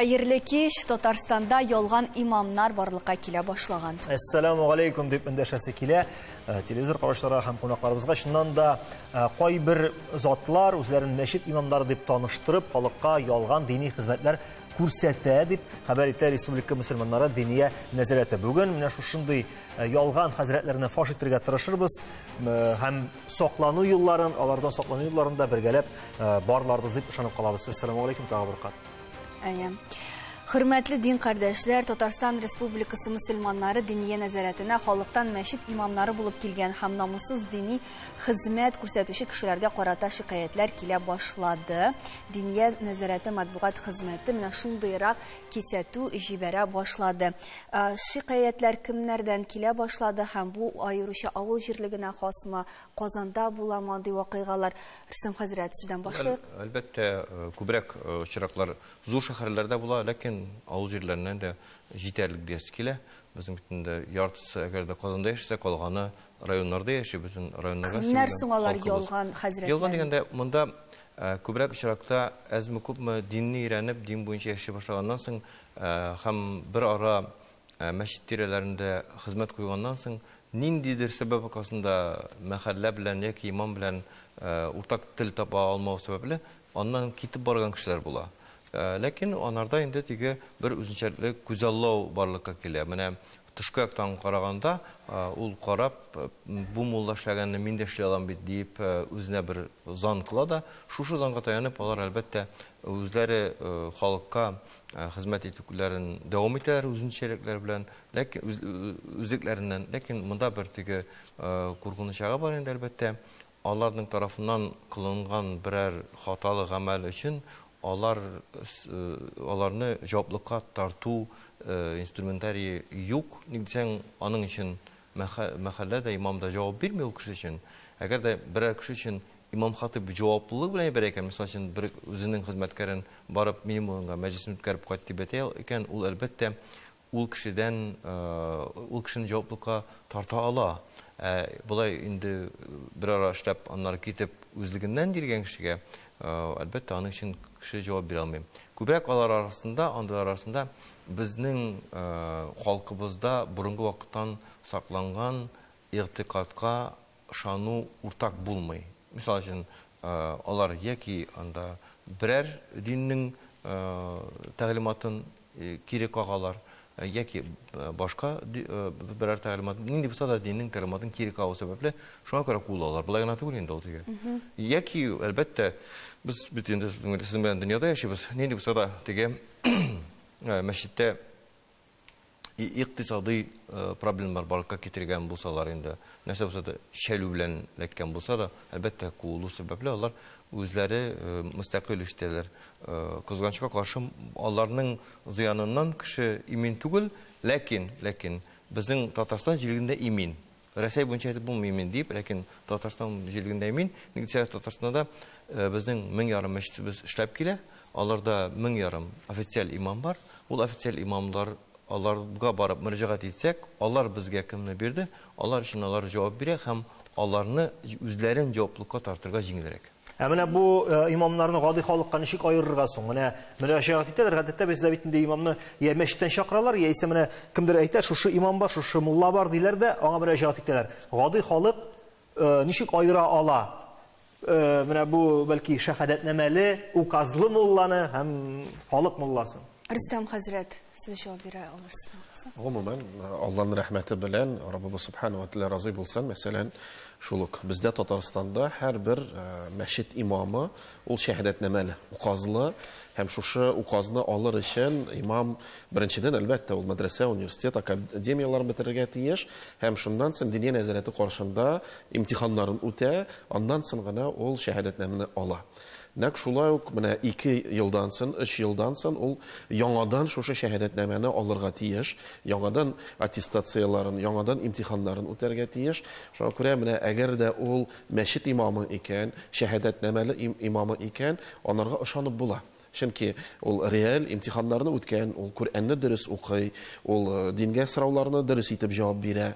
Хәерле кич, Татарстанда ялган имамнар барлыкка килә башлаган. Әссәламү галәйкүм дип эндәшәсе килә. Телевизор караучыларга һәм кунакларыбызга чыннан да кайбер затлар үзләрен мәчет имамнары дип таныштырып, халыкка ялган дини хезмәтләр күрсәтә дип хәбәр итә Республика мөселманнары диния нәзарәте. Бүген менә шушындый ялган хәзрәтләрне фаш итәргә тырышырбыз һәм саклану юлларын, алардан саклану юлларын да бергәләп барларбыз дип ышанып калабыз. Әссәламү галәйкүм тагы бер кат. Әйе. Хөрмәтле дин кардәшләр, Татарстан Республикасы мөселманнары диния нәзарәтенә халыктан мәчет имамнары булып килгән һәм намуссыз дини хезмәт күрсәтүче кешеләргә карата шикаятьләр килә башлады. Диния нәзарәте матбугат хезмәте менә шундыйрак кисәтү җибәрә башлады. Шикаятьләр кемнәрдән килә башлады һәм бу аеруча авыл җирлегенә хасмы, Казанда буламы андый вакыйгалар? Рөстәм хәзрәт, сездән башлыйк. Әлбәттә, күбрәк очраклар зур шәһәрләрдә була, ләкин авыл җирләреннән дә җитәрлек диясе килә. Безнең бит инде яртысы әгәр дә Казанда яшәсә, калганы районнарда яши, бөтен районнарга Кемнәр соң алар ялган хәзрәтләр? Ялган дигәндә, монда күбрәк очракта әзме-күпме динне өйрәнеп, дин буенча яши башлаганнан соң һәм бер ара мәчет тирәләрендә хезмәт куйганнан соң, ниндидер сәбәп аркасында мәхәллә белән яки имам белән уртак тел таба алмау сәбәпле, аннан китеп барган кешеләр була. Ләкин анарда инде теге бер үзенчәлекле күзаллау барлыкка килә. Менә тышкы яктан караганда, ул карап, бу мулла эшләгәнне мин дә эшли алам бит диеп, үзенә бер зан кыла да, шушы занга таянып, алар әлбәттә үзләре халыкка хезмәт итүләрен дәвам итәләр үзенчәлекләр белән, ләкин үзлекләреннән. Ләкин монда бер теге куркыныч ягы бар инде әлбәттә. Аларның тарафыннан кылынган берәр хаталы гамәл өчен алар аларны җаваплыкка тарту инструментарие юк. Ник дисәң, аның өчен мәхәллә дә, имам да җавап бирми ул кеше өчен. Әгәр дә берәр кеше өчен имам хатыйб җаваплылык белән җибәрә икән, мисал өчен, бер үзенең хезмәткәрен барып минем урынга мәҗлесен үткәреп кайт дип әйтә икән, ул әлбәттә ул кешедән, ул кешене җаваплыкка тарта ала. Ә болай инде бер ара эшләп, аннары китеп үзлегеннән йөргән кешегә, әлбәттә, аның өчен кеше җавап бирә алмый. Күбрәк алар арасында, андыйлар арасында безнең халкыбызда борынгы вакыттан сакланган игътикадка ышану уртак булмый. Мисал өчен, алар яки анда берәр диннең тәгълиматын кире кагалар, яки башка берәр тәгълимат, нинди булса да диннең тәгълиматын кире кагу сәбәпле, шуңа күрә куылалар. Болай гына түгел инде ул теге. Яки, әлбәттә, без бит инде сезнең белән дөньяда яшибез, нинди булса да теге мәчеттә икътисадый проблемалар барлыкка китергән булсалар инде, нәрсә булса да чәлү белән эләккән булса да, әлбәттә, куылу сәбәпле алар үзләре мөстәкыйль эштәләр. Кызганычка каршы, аларның зыяныннан кеше имин түгел, ләкин, ләкин безнең Татарстан җирлегендә имин. Рәсәй буенча әйтеп булмый имин дип, ләкин Татарстан җирлегендә имин. Ник дисәгез, Татарстанда безнең 1500 мәчетебез эшләп килә. Аларда 1500 официаль имам бар. Ул официаль имамлар аларга барып мөрәҗәгать итсәк, алар безгә кемне бирде, алар өчен алар җавап бирә һәм аларны үзләрен җаваплыкка тартырга җиңелрәк. Ә менә бу имамнарны гади халыкка ничек аерырга соң? Менә мөрәҗәгать итәләр, гадәттә бездә бит инде имамны я мәчеттән чакыралар, яисә менә кемдер әйтә, шушы имам бар, шушы мулла бар диләр дә, аңа мөрәҗәгать итәләр. Гади халык ничек аера ала? Менә бу бәлки шәһадәтнамәле, указлы мулланы һәм халык мулласын. Рөстәм хәзрәт, сез җавап бирә алырсызмы? Гомумән, Аллаһның рәхмәте белән Раббыбыз субхана ва тааля разый булсын. Мәсәлән, шул ук бездә Татарстанда һәрбер мәчет имамы ул шәһадәтнамәле, указлы, һәм шушы указны алыр өчен имам беренчедән, әлбәттә, ул мәдрәсә, университет, академияләрен бетерергә тиеш, һәм шуннан соң диния нәзарәте каршында имтиханнарын үтә, аннан соң гына ул шәһадәтнамәне ала. Нәкъ шулай ук менә 2 елдан соң, 3 елдан соң ул яңадан шушы шәһадәтнамәне алырга тиеш, яңадан аттестацияларын, яңадан имтиханнарын үтәргә тиеш. Шуңа күрә менә әгәр дә ул мәчет имамы икән, шәһадәтнамәле имамы икән, анарга ышанып була. Чөнки ул реаль имтиханнарны үткән, ул Коръәнне дөрес укый, ул дингә сорауларны дөрес итеп җавап бирә.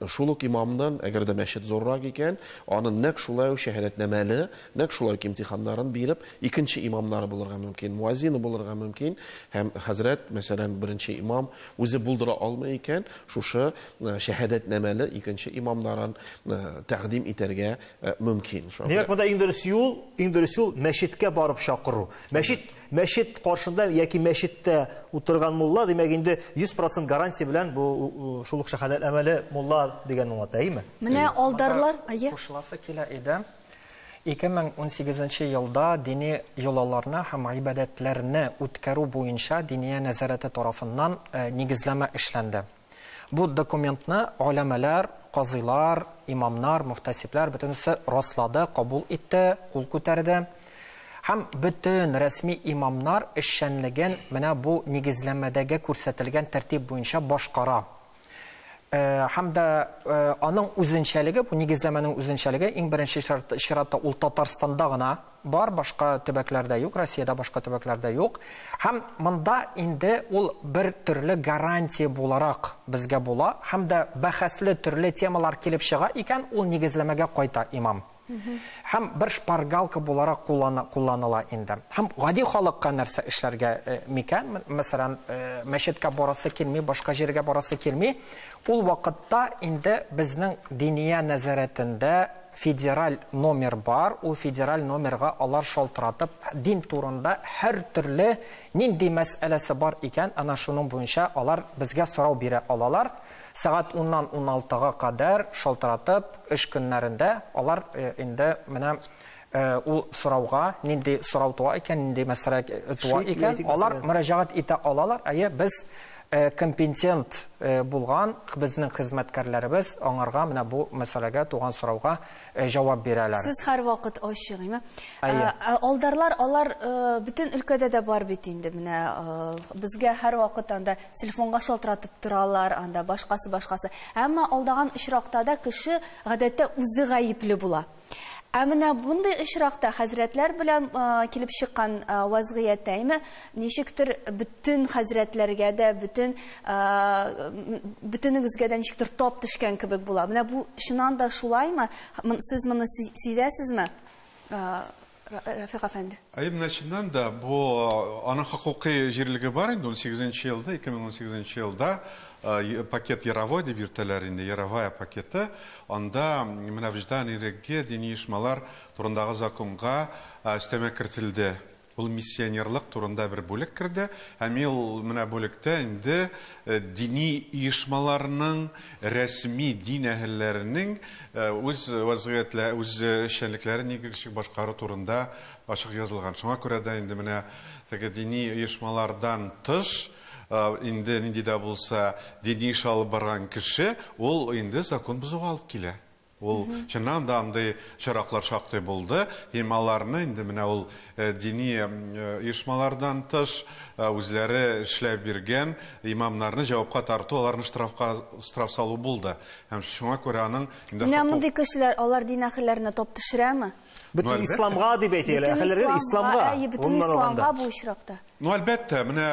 Шул ук имамнан, әгәр дә мәчет зуррак икән, аны нәкъ шулай ук шәһадәтнамәле, нәкъ шулай ук имтиханнарын биреп, икенче имамнары булырга мөмкин, муаззины булырга мөмкин. Һәм хәзрәт, мәсәлән, беренче имам үзе булдыра алмый икән, шушы шәһадәтнамәле икенче имамнарын тәкъдим итәргә мөмкин. Димәк, монда иң дөрес юл, иң дөрес юл мәчеткә барып чакыру. Мәчет каршында яки мәчеттә утырган мулла, димәк, инде 100% гарантия белән бу шул ук шәһадәтнамәле мулла дигән аңлата, әйеме? Менә алдарлар, әйе. Кушыласы килә иде. 2018 елда дини йолаларны һәм гыйбадәтләрне үткәрү буенча Диния нәзарәте тарафыннан нигезләмә эшләнде. Бу документны голәмәләр, казыйлар, имамнар, мөхтәсибләр бөтенесе раслады, кабул итте, кул күтәрде. Һәм бөтен рәсми имамнар эшчәнлеген менә бу нигезләмәдәге күрсәтелгән тәртип буенча башкара. Һәм дә аның үзенчәлеге, бу нигезләмәнең үзенчәлеге, иң беренче чиратта ул Татарстанда гына бар, башка төбәкләрдә юк, Россиядә башка төбәкләрдә юк. Һәм монда инде ул бер төрле гарантия буларак безгә була, һәм дә бәхәсле төрле темалар килеп чыга икән, ул нигезләмәгә кайта имам. Һәм бер шпаргалка буларак кулланыла инде. Һәм гади халыкка нәрсә эшләргә микән? Мәсәлән, мәчеткә барасы килми, башка җиргә барасы килми. Ул вакытта инде безнең Диния нәзарәтендә федераль номер бар. Ул федераль номерга алар шалтыратып, дин турында һәр төрле нинди мәсьәләсе бар икән, ана шуның буенча алар безгә сорау бирә алалар. Сәгать уннан ун алтыга кадәр шалтыратып, эш көннәрендә алар инде менә ул сорауга, нинди сорау туа икән, нинди мәсьәлә туа икән, алар мөрәҗәгать итә алалар. Әйе, без компетент булган безнең хезмәткәрләребез аңарга менә бу мәсьәләгә туган сорауга җавап бирәләр. Сез һәрвакыт ачык, әйме? Алдарлар, алар бөтен өлкәдә дә бар бит инде. Менә безгә һәрвакыт анда телефонга шалтыратып торалар, анда башкасы, башкасы. Әмма алдаган очракта да кеше гадәттә үзе гаепле була. Ә менә бундый очракта хәзрәтләр белән килеп чыккан вазгыятьтә, әйме, ничектер бөтен хәзрәтләргә дә, бөтенегезгә дә ничектер тап төшкән кебек була. Менә бу чыннан да шулаймы? Сез моны сизәсезме, Рафик әфәнде? Әйе, менә чыннан да бу аның хокукый җирлеге бар инде 18 елда, 2018 елда пакет Яровой дип йөртәләр инде, Яровая пакеты. Анда менә вөҗдан иреге, дини оешмалар турындагы законга өстәмә кертелде. Ул миссионерлык турында бер бүлек керде. Һәм ул менә бүлектә инде дини оешмаларның, рәсми дин әһелләренең үз вазгыятьләре, үз эшчәнлекләрен ничек башкару турында ачык язылган. Шуңа күрә дә инде менә теге дини оешмалардан тыш инде нинди дә булса дини эш алып барган кеше, ул инде закон бозуга алып килә. Ул чыннан да андый чараклар шактый булды. Һәм аларны инде менә ул дини оешмалардан тыш үзләре эшләп биргән имамнарны җавапка тарту, аларны штраф салу булды. Һәм шуңа күрә аның инде Менә мондый кешеләр, алар дин әһелләренә тап төшерәме? Бөтен исламга дип әйтелә, әһелләргә исламга. Әйе, бөтен исламга бу очракта. Ну, әлбәттә, менә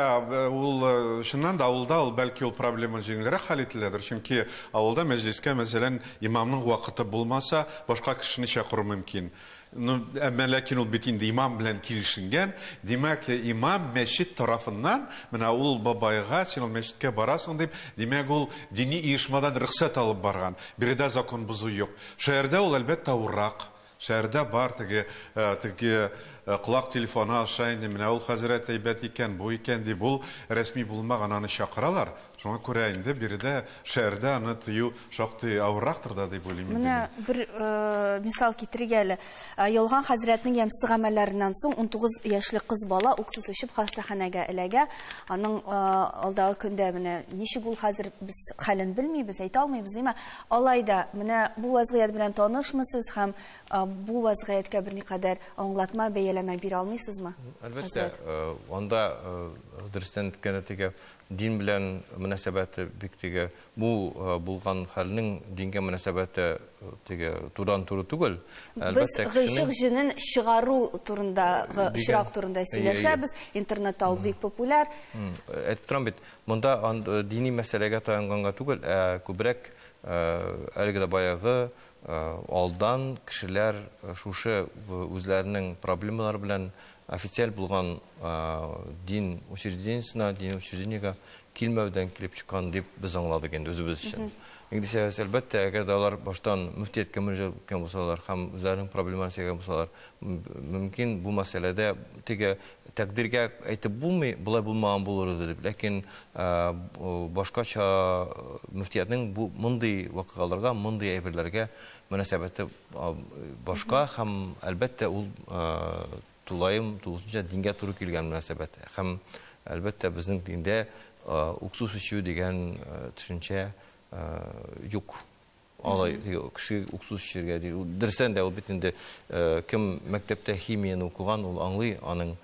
ул чыннан да авылда ул бәлки ул проблема җиңелрәк хәл ителәдер, чөнки авылда мәҗлескә, мәсәлән, имамның вакыты булмаса, башка кешене чакыру мөмкин. Ну, әмма ләкин ул бит инде имам белән килешенгән, димәк, имам мәчет тарафыннан, менә ул бабайга, син ул мәчеткә барасың дип, димәк, ул дини оешмадан рөхсәт алып барган. Биредә закон бозу юк. Шәһәрдә ул әлбәттә авыррак. Шәһәрдә бар теге колак телефоны аша инде менә ул хәзрәт әйбәт икән, бу икән дип, ул рәсми булмаган аны чакыралар. Шуңа күрә инде биредә шәһәрдә аны тыю шактый авыррактыр да дип уйлыйм инде. Менә бер мисал китерергә әле. Ялган хәзрәтнең ямьсез гамәлләреннән соң 19 яшьлек кыз бала уксус эчеп хастаханәгә эләгә. Аның алдагы көндә менә ничек ул хәзер без хәлен белмибез, әйтә алмыйбыз, димә. Алай да менә бу вазгыять белән танышмысыз һәм бу вазгыятькә берникадәр аңлатма, бәяләмә бәяләмә бирә алмыйсызмы? Әлбәттә, анда дөрестән әйткәндә теге дин белән мөнәсәбәте бик теге бу булган хәлнең дингә мөнәсәбәте теге турыдан-туры түгел. Без гыйшык җенен чыгару турындагы очрак турында сөйләшәбез. Интернетта ул бик популяр. Әйтеп торам бит, монда дини мәсьәләгә таянганга түгел, ә күбрәк әлеге дә баягы алдан кешеләр шушы үзләренең проблемалары белән официаль булган дин учреждениесенә, дин учреждениегә килмәүдән килеп чыккан дип без аңладык инде үзебез өчен. Ник дисәгез, әлбәттә, әгәр дә алар баштан мөфтияткә мөрәҗәгать иткән булсалар һәм үзләренең проблемаларын сөйләгән булсалар, мөмкин бу мәсьәләдә теге тәкъдиргә әйтеп булмый, болай булмаган булыр иде дип. Ләкин башкача мөфтиятнең бу мондый вакыйгаларга, мондый әйберләргә мөнәсәбәте башка һәм, әлбәттә, ул тулаем, тулысынча дингә туры килгән мөнәсәбәт. Һәм, әлбәттә, безнең диндә уксус эчү дигән төшенчә юк. Алай кеше уксус эчәргә ди. Дөрестән дә ул бит инде кем мәктәптә химияне укыган, ул аңлый аның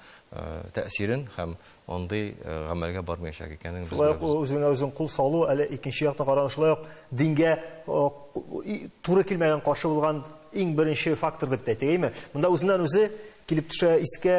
тәэсирен һәм андый гамәлгә бармаячак икәнен без Шулай ук беләбез. үзеңә үзең кул салу, әле икенче яктан караганда шулай ук дингә туры килмәгән, каршы булган иң беренче фактор дип тә әйтик, әйме? Монда үзеннән үзе килеп төшә искә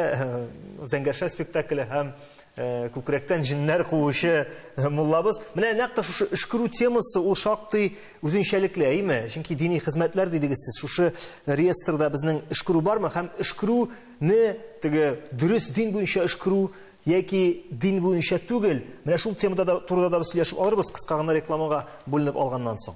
Зәңгәршә спектакле һәм күкрәктән җеннәр куучы муллабыз. Менә нәкъ тә шушы өшкерү темасы ул шактый үзенчәлекле, әйме? Чөнки дини хезмәтләр дидегез сез, шушы реестрда безнең өшкерү бармы һәм өшкерүне теге дөрес дин буенча өшкерү яки дин буенча түгел. Менә шул темада да турыда да без сөйләшеп алырбыз кыска гына рекламага бүленеп алганнан соң.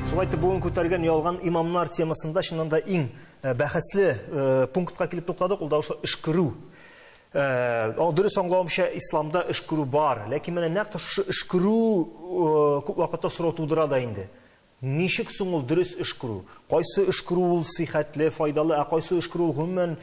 Шулай итеп, бүген күтәргән ялган имамнар темасында чыннан да иң бәхәсле пунктка килеп туктадык, ул да ошо өшкерү. Дөрес аңлавымча, исламда өшкерү бар, ләкин менә нәкъ тә шушы өшкерү күп вакытта сорау тудыра да инде. Ничек соң ул дөрес өшкерү? Кайсы өшкерү ул сихәтле, файдалы, ә кайсы өшкерү ул гомумән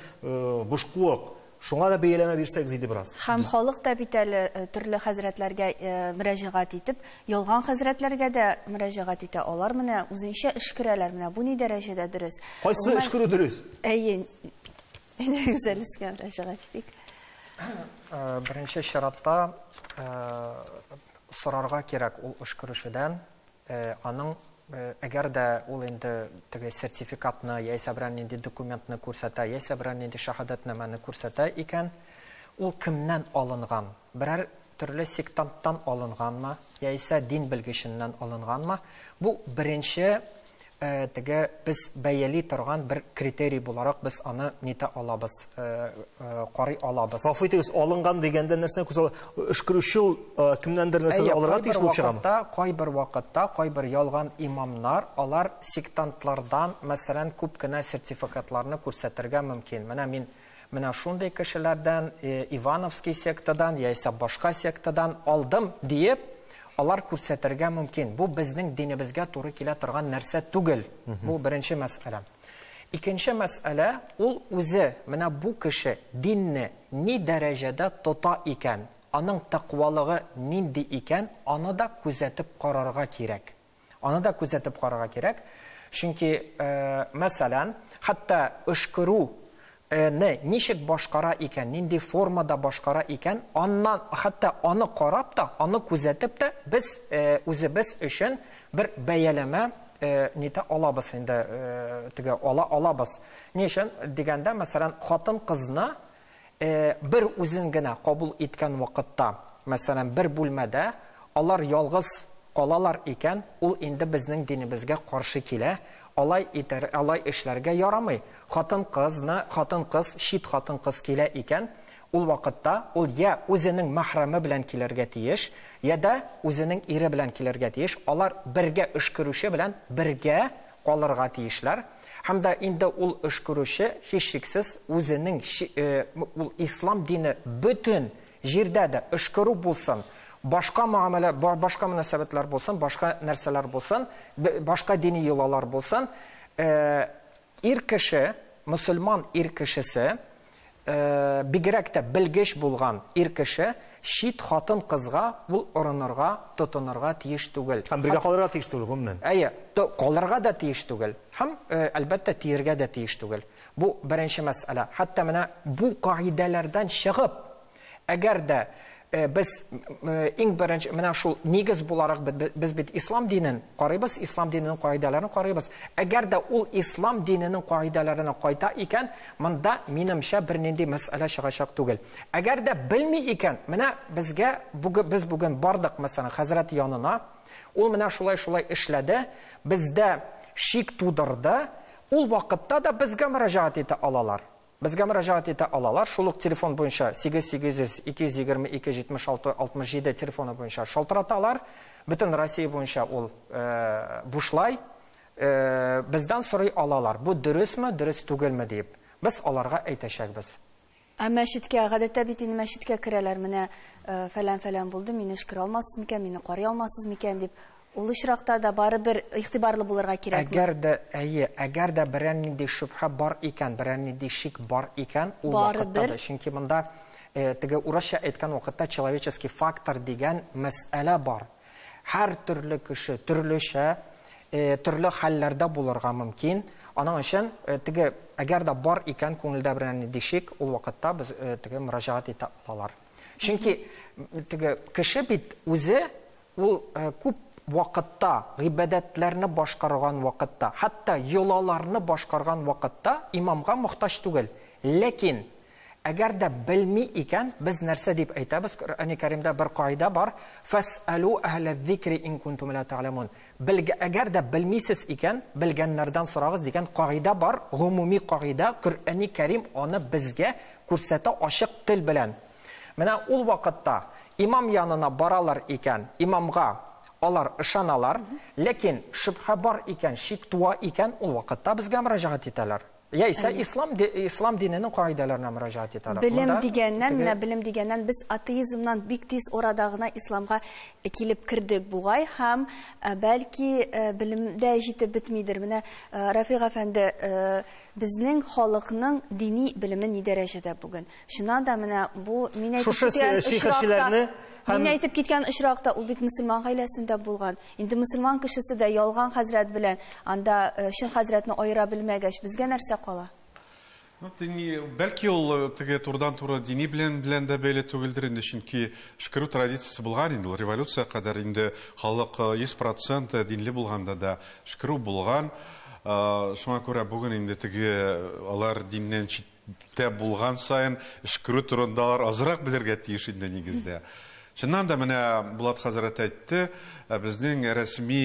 буш куык? Шуңа да бәяләмә бирсәгез иде бераз. Һәм халык та бит әле төрле хәзрәтләргә мөрәҗәгать итеп, ялган хәзрәтләргә дә мөрәҗәгать итә. Алар менә үзенчә өшкерәләр. Менә бу ни дәрәҗәдә дөрес? Кайсы өшкерү дөрес? Әйе. Әйдәгез әле сезгә мөрәҗәгать итик. Беренче чиратта сорарга кирәк ул өшкерүчедән, аның әгәр дә ул инде теге сертификатны яисә берәр нинди документны күрсәтә, яисә берәр нинди шаһадәтнамәне күрсәтә икән, ул кемнән алынган? Берәр төрле сектанттан алынганмы, яисә дин белгеченнән алынганмы? Бу беренче теге без бәяли торган бер критерий буларак без аны нитә алабыз, карый алабыз. Гафу итегез, алынган дигәндә нәрсәне күз алла? Өшкерүче ул кемнәндер нәрсәдер Әйе, алырга тиеш булып чыгамы? Кайбер вакытта, кайбер ялган имамнар, алар сектантлардан, мәсәлән, күп кенә сертификатларны күрсәтергә мөмкин. Менә мин менә шундый кешеләрдән, Ивановский сектадан, яисә башка сектадан алдым диеп, алар күрсәтергә мөмкин. Бу безнең динебезгә туры килә торган нәрсә түгел. Бу беренче мәсьәлә. Икенче мәсьәлә, ул үзе менә бу кеше динне ни дәрәҗәдә тота икән, аның тәкъвалыгы нинди икән, аны да күзәтеп карарга кирәк. Аны да күзәтеп карарга кирәк. Чөнки, мәсәлән, хәтта өшкерү не ничек башкара икән, нинди формада башкара икән, аннан хәтта аны карап та, аны күзәтеп тә без үзебез өчен бер бәяләмә нитә алабыз инде, теге ала алабыз. Ни өчен дигәндә, мәсәлән, хатын-кызны бер үзен генә кабул иткән вакытта, мәсәлән, бер бүлмәдә алар ялгыз калалар икән, ул инде безнең динебезгә каршы килә. Алай итәр, алай эшләргә ярамый. Хатын-кызны, хатын-кыз, чит хатын-кыз килә икән, ул вакытта ул я үзенең мәхрәме белән килергә тиеш, я да үзенең ире белән килергә тиеш. Алар бергә өшкерүче белән бергә калырга тиешләр. Һәм дә инде ул өшкерүче һичшиксез үзенең ул ислам дине бөтен җирдә дә өшкерү булсын, башка муамәлә, башка мөнәсәбәтләр булсын, башка нәрсәләр булсын, башка дини йолалар булсын, ир кеше, мөселман ир кешесе бигрәк тә белгеч булган ир кеше чит хатын-кызга ул орынырга, тотынырга тиеш түгел. Һәм бергә калырга тиеш түгел, гомумән. Әйе, калырга да тиеш түгел. Һәм, әлбәттә, тиергә дә тиеш түгел. Бу беренче мәсьәлә. Хәтта менә бу кагыйдәләрдән чыгып, әгәр дә без иң беренче менә шул нигез буларак без бит ислам динен карыйбыз, ислам диненең кагыйдәләрен карыйбыз. Әгәр дә ул ислам диненең кагыйдәләренә кайта икән, монда минемчә бернинди мәсьәлә чыгачак түгел. Әгәр дә белми икән, менә безгә без бүген бардык, мәсәлән, хәзрәт янына, ул менә шулай-шулай эшләде, бездә шик тудырды, ул вакытта да безгә мөрәҗәгать итә алалар. Безгә мөрәҗәгать итә алалар. Шул ук телефон буенча 88 222 76 67 телефоны буенча шалтыраталар. Бөтен Россия буенча ул бушлай. Бездән сорый алалар. Бу дөресме, дөрес түгелме дип. Без аларга әйтәчәкбез. Ә мәчеткә, гадәттә бит инде мәчеткә керәләр. Менә фәлән-фәлән булды, мине эшкерә алмассыз микән, мине карый алмассыз микән дип. Ул очракта да барыбер игътибарлы булырга кирәкме? Әгәр дә, әйе, әгәр дә берәр нинди шөбһә бар икән, берәр нинди шик бар икән, ул вакытта да, чөнки монда теге урысча әйткән вакытта человеческий фактор дигән мәсьәлә бар. Һәр төрле кеше төрлечә, төрле хәлләрдә булырга мөмкин. Аның өчен теге әгәр дә бар икән күңелдә берәр нинди шик, ул вакытта без теге мөрәҗәгать итә алалар. Чөнки теге кеше бит үзе ул күп вакытта, гыйбадәтләрне башкарган вакытта, хәтта йолаларны башкарган вакытта имамга мохтаҗ түгел. Ләкин әгәр дә белми икән, без нәрсә дип әйтәбез? Коръәни Кәримдә бер кагыйдә бар: "Фәсәлу әһлә зикри ин кунтум ла та'ламун". Әгәр дә белмисез икән, белгәннәрдән сорагыз дигән кагыйдә бар, гомуми кагыйдә. Коръәни Кәрим аны безгә күрсәтә ачык тел белән. Менә ул вакытта имам янына баралар икән, имамга алар ышаналар, ләкин шөбһә бар икән, шик туа икән, ул вакытта безгә мөрәҗәгать итәләр. Яисә ислам диненең кагыйдәләренә мөрәҗәгать итәләр. Белем дигәннән, менә белем дигәннән без атеизмнан бик тиз арада гына исламга килеп кердек бугай һәм бәлки белемдә җитеп бетмидер. Менә Рафик әфәнде, безнең халыкның дини белеме ни дәрәҗәдә бүген? Чыннан да менә бу мин әйтеп киткән очракта, мин әйтеп киткән очракта ул бит мөселман гаиләсендә булган. Инде мөселман кешесе дә ялган хәзрәт белән анда чын хәзрәтне аера белмәгәч, безгә нәрсә кала? Ну, дини, бәлки ул теге турыдан-туры дини белән дә бәйле түгелдер инде, чөнки өшкерү традициясе булган инде, ул революция кадәр инде халык 100% динле булганда да өшкерү булган. Шуңа күрә бүген инде теге алар диннән читтә булган саен өшкерү турында алар азрак белергә тиеш инде нигездә. Чыннан да менә Булат хәзрәт әйтте, безнең рәсми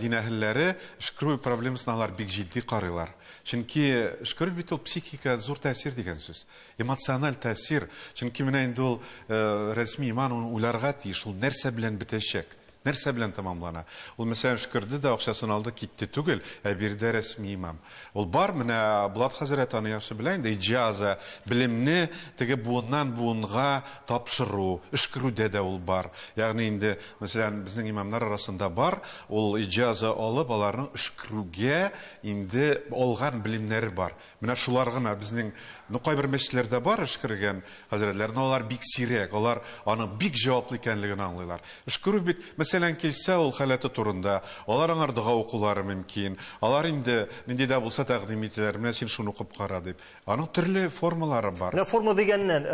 дин әһелләре өшкерү проблемасына алар бик җитди карыйлар. Чөнки өшкерү бит ул психика зур тәэсир дигән сүз. Эмоциональ тәэсир. Чөнки менә инде ул рәсми иман ул уйларга тиеш, ул нәрсә белән бетәчәк, нәрсә белән тәмамлана. Ул мәсәлән өшкерде дә акчасын алды, китте түгел, ә бирде рәсми имам. Ул бар, менә Булат хәзрәт аны яхшы белә инде, иҗаза, белемне теге буыннан буынга тапшыру, өшкерүдә дә ул бар. Ягъни инде, мәсәлән, безнең имамнар арасында бар, ул иҗаза алып, аларның өшкерүгә инде алган белемнәре бар. Менә шулар гына безнең, ну, кайбер мәчетләрдә бар өшкергән хәзрәтләр, но алар бик сирәк, алар аның бик җаваплы икәнлеген аңлыйлар. Өшкерү бит, мәсәлән, килсә ул халәте турында, алар аңар дога укулары мөмкин, алар инде нинди дә булса тәкъдим итәләр, менә син шуны укып кара дип. Аның төрле формалары бар. Менә форма дигәннән,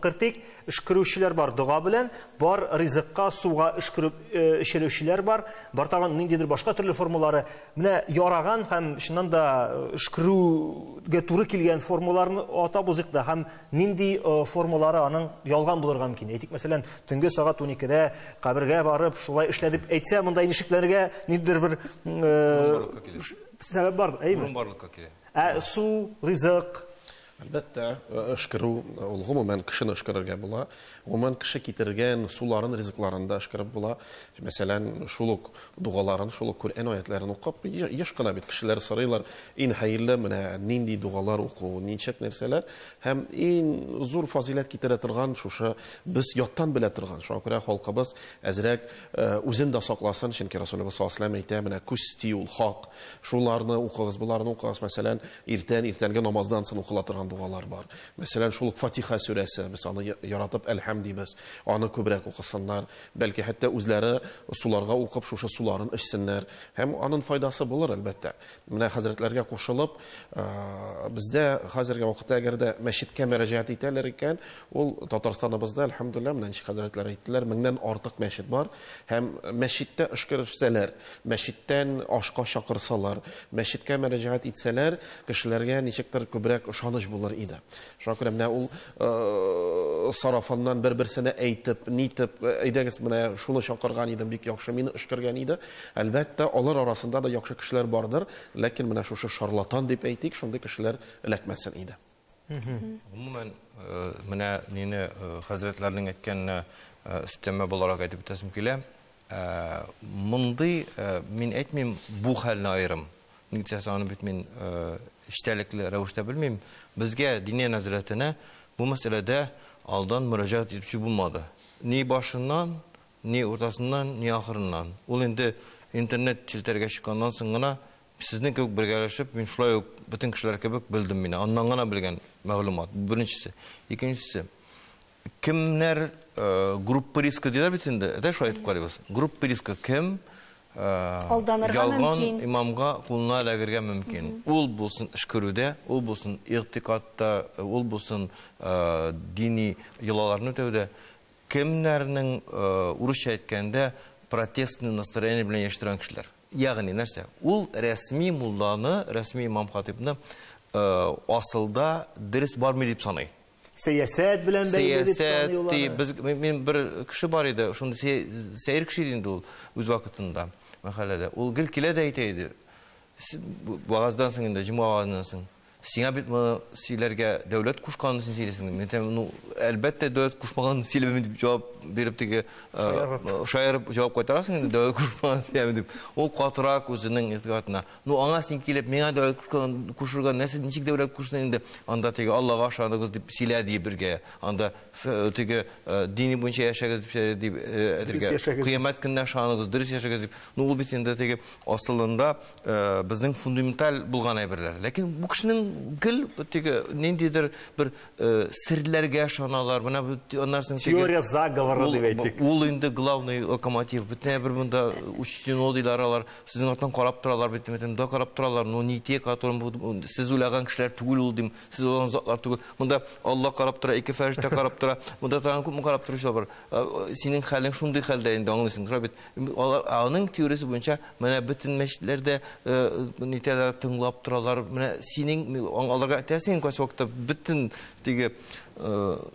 кертик, өшкерүчеләр бар дога белән, бар ризыкка, суга өшкереп эчерүчеләр бар, бар тагын ниндидер башка төрле формалары. Менә яраган һәм чыннан да өшкерүгә туры килгән формаларны атап узыйк та, һәм нинди формалары аның ялган булырга мөмкин. Әйтик, мәсәлән, төнге сәгать 12-дә кабергә барып, шулай эшлә дип әйтсә, монда инде шикләнергә ниндидер бер сәбәп бар, әйеме? Урын барлыкка килә. Ә су, ризык? Әлбәттә, өшкерү, ул гомумән кешене өшкерергә була. Гомумән кеше китергән суларын, ризыкларын да өшкереп була. Мәсәлән, шул ук дугаларын, шул ук Коръән аятларын укып, еш кына бит кешеләр сорыйлар, иң хәерле менә нинди дугалар уку, ничек нәрсәләр һәм иң зур фазиләт китерә торган шушы без яттан белә торган. Шуңа күрә халкыбыз әзрәк үзен дә сакласын, чөнки Расулыбыз саллаллаһу алейһи ва сәлләм әйтә, менә күз тию ул хак. Шуларны укыгыз, буларны укыгыз. Мәсәлән, иртән, иртәнге намаздан соң укыла торган догалар бар. Мәсәлән, шул ук Фатиха сүрәсе, без аны яратып Әлхәм дибез. Аны күбрәк укысыннар, бәлки хәтта үзләре суларга укып шушы суларын эчсеннәр. Һәм аның файдасы булыр, әлбәттә. Менә хәзрәтләргә кушылып, бездә хәзерге вакытта әгәр дә мәчеткә мөрәҗәгать итәләр икән, ул Татарстаныбызда, әлхәмдүлилләһ, менә ничек хәзрәтләр әйттеләр, 1000-нән артык мәчет бар. Һәм мәчеттә өшкерсәләр, мәчеттән ашка чакырсалар, мәчеткә мөрәҗәгать итсәләр, кешеләргә ничектер күбрәк ышаныч булыр иде. Шуңа күрә менә ул сарафаннан бер-берсенә әйтеп, нитеп, әйдәгез, менә шуны чакырган идем, бик яхшы мине өшкергән иде. Әлбәттә, алар арасында да яхшы кешеләр бардыр, ләкин менә шушы шарлатан дип әйтик, шундый кешеләр эләкмәсен иде. Гомумән, менә мине хәзрәтләрнең әйткәненә өстәмә буларак әйтеп үтәсем килә. Мондый, мин әйтмим, бу хәлне аерым. Ник дисәң, аны бит мин эчтәлекле рәвештә белмим. Безгә Диния нәзарәтенә бу мәсьәләдә алдан мөрәҗәгать итүче булмады. Ни башыннан, ни уртасыннан, ни ахырыннан. Ул инде интернет челтәргә чыкканнан соң гына сезнең кебек бергәләшеп, мин шулай ук бөтен кешеләр кебек белдем мине. Аннан гына белгән мәгълүмат. Бу беренчесе. Икенчесе, кемнәр группа риска диләр бит инде, әйдә шулай әйтеп карыйбыз. Группа риска кем алданырга ялган имамга кулына эләгергә мөмкин. Ул булсын эшкерүдә, ул булсын игътикадта, ул булсын дини йолаларны үтәүдә. Кемнәрнең урысча әйткәндә протестный настроение белән яши торган кешеләр. Ягъни нәрсә? Ул рәсми мулланы, рәсми имам хатибны асылда дөрес бармый дип саный. Сәясәт белән бәйле дип саный ул. Сәясәт, без, мин бер кеше бар иде, шундый сәер кеше иде инде ул үз вакытында мәхәлләдә. Ул гел килә дә әйтә иде. Вагаздан соң инде, җомга вагазыннан соң. Сиңа бит моны сөйләргә дәүләт кушканын син сөйлисең. Мин әйтәм, ну, әлбәттә, дәүләт кушмаганын сөйләмим дип җавап биреп теге, шаярып җавап кайтарасың инде, дәүләт кушмаганын сөйләмим дип. Ул катырак үзенең игътикадына. Ну, аңа син килеп, миңа дәүләт кушкан, кушырга нәрсә, ничек дәүләт кушсын инде? Анда теге Аллага ышаныгыз дип сөйлә дип бергә. Анда теге дини буенча яшәгез дип сөйлә дип әйтергә. Кыямәт көненә ышаныгыз, дөрес яшәгез дип. Ну, ул бит инде теге асылында безнең фундаменталь булган әйберләр. Ләкин бу кешенең гел теге ниндидер бер серләргә ышаналар. Менә бу аннан соң теге теория заговора дип әйтик. Ул инде главный локомотив. Бөтенләй бер монда учтено диләр алар. Сезнең арттан карап торалар бит, монда карап торалар. Ну, не те, которым сез уйлаган кешеләр түгел ул дим. Сез уйлаган затлар түгел. Монда Алла карап тора, ике фәрештә карап тора. Монда тагын күпме карап торучылар бар. Синең хәлең шундый хәлдә инде, аңлыйсың. Шулай бит. Алар, аның теориясе буенча менә бөтен мәчетләрдә нитәләр тыңлап торалар. Менә синең аларга әйтәсең кайсы вакытта бөтен теге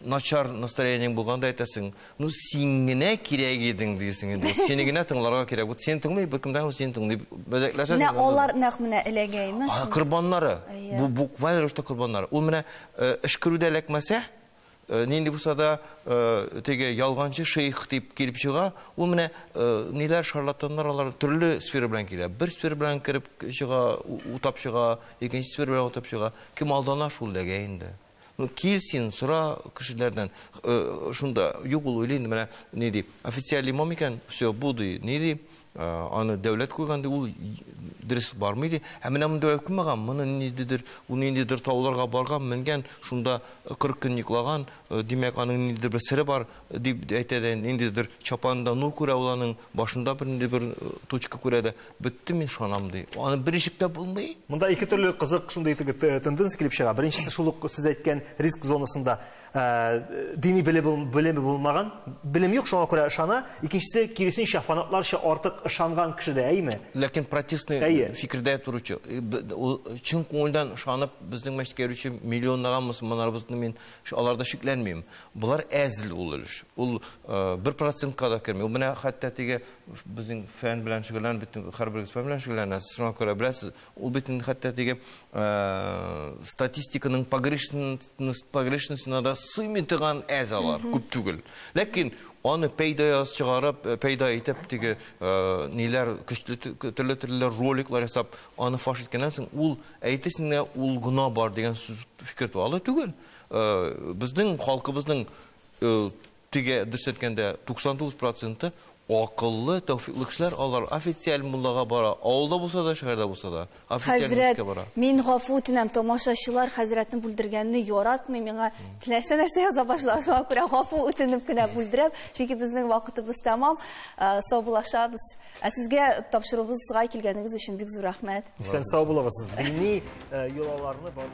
начар настроениең булганда әйтәсең, ну син генә кирәк идең дисең инде. Сине генә тыңларга кирәк. Вот син тыңлый, бер кемдән син тыңлый. Бәзәкләшәсең. Менә алар нәкъ менә эләгәйме? Корбаннары. Бу букваль рәвештә корбаннары. Ул менә эшкерүдә эләкмәсә, нинди булса да теге ялганчы шейх дип килеп чыга, ул менә ниләр шарлатаннар, алар төрле сфера белән килә. Бер сфера белән кереп чыга, утап чыга, икенче сфера белән утап чыга. Кем алдана, шул эләгә инде. Ну, кил син, сора кешеләрдән. Шунда юк ул уйлый инде, менә ни дип, официаль имам икән, все, бу ди, ни ди, аны дәүләт куйган ди, ул дөрес бармый ди. Ә менә моны дәүләт куймаган, моны ниндидер, ул ниндидер тауларга барган, менгән, шунда 40 көн йоклаган, димәк, аның ниндидер бер сере бар дип әйтә дә, ниндидер чапанында нур күрә ул, аның башында бер ниндидер бер точка күрә дә, бетте, мин ышанам ди. Аны берничек тә булмый. Монда ике төрле кызык шундый теге тенденция килеп чыга. Беренчесе шул ук сез әйткән риск зонасында дини белеме булмаган, белем юк, шуңа күрә ышана. Икенчесе киресенчә фанатларча артык ышанган кеше дә, әйме? Ләкин протестный фикердә торучы, ул чын күңелдән ышанып безнең мәчеткә йөрүче миллионлаган мөселманнарыбызны мин аларда шикләнмим. Булар әзл ул өлеш. Ул 1%-ка да керми. Ул менә хәтта теге безнең фән белән шөгыльләнеп, бөтен һәрберегез фән белән шөгыльләнәсез, шуңа күрә беләсез, ул бит инде хәтта теге статистиканың погрешностена да сыймый торган әз алар, күп түгел. Ләкин аны пәйда яз чыгарып, пәйда итеп теге ниләр, көчле төрле-төрле роликлар ясап, аны фаш иткәннән соң, ул әйтерсең дә ул гына бар дигән сүз фикер туа. Алай түгел. Безнең халкыбызның теге дөрес әйткәндә 99% Акыллы, тәүфиклы кешеләр алар официаль муллага бара. Авылда булса да, шәһәрдә булса да, официаль Хәзрәт, мәчеткә бара. Мин гафу үтенәм, тамашачылар хәзрәтне бүлдергәнне яратмый, миңа теләсә нәрсә яза башлар, шуңа күрә гафу үтенеп кенә бүлдерәм, чөнки безнең вакытыбыз тәмам. Саубуллашабыз. Ә сезгә тапшыруыбызга килгәнегез өчен бик зур рәхмәт. Исән сау булыгыз. Дини йолаларны бар.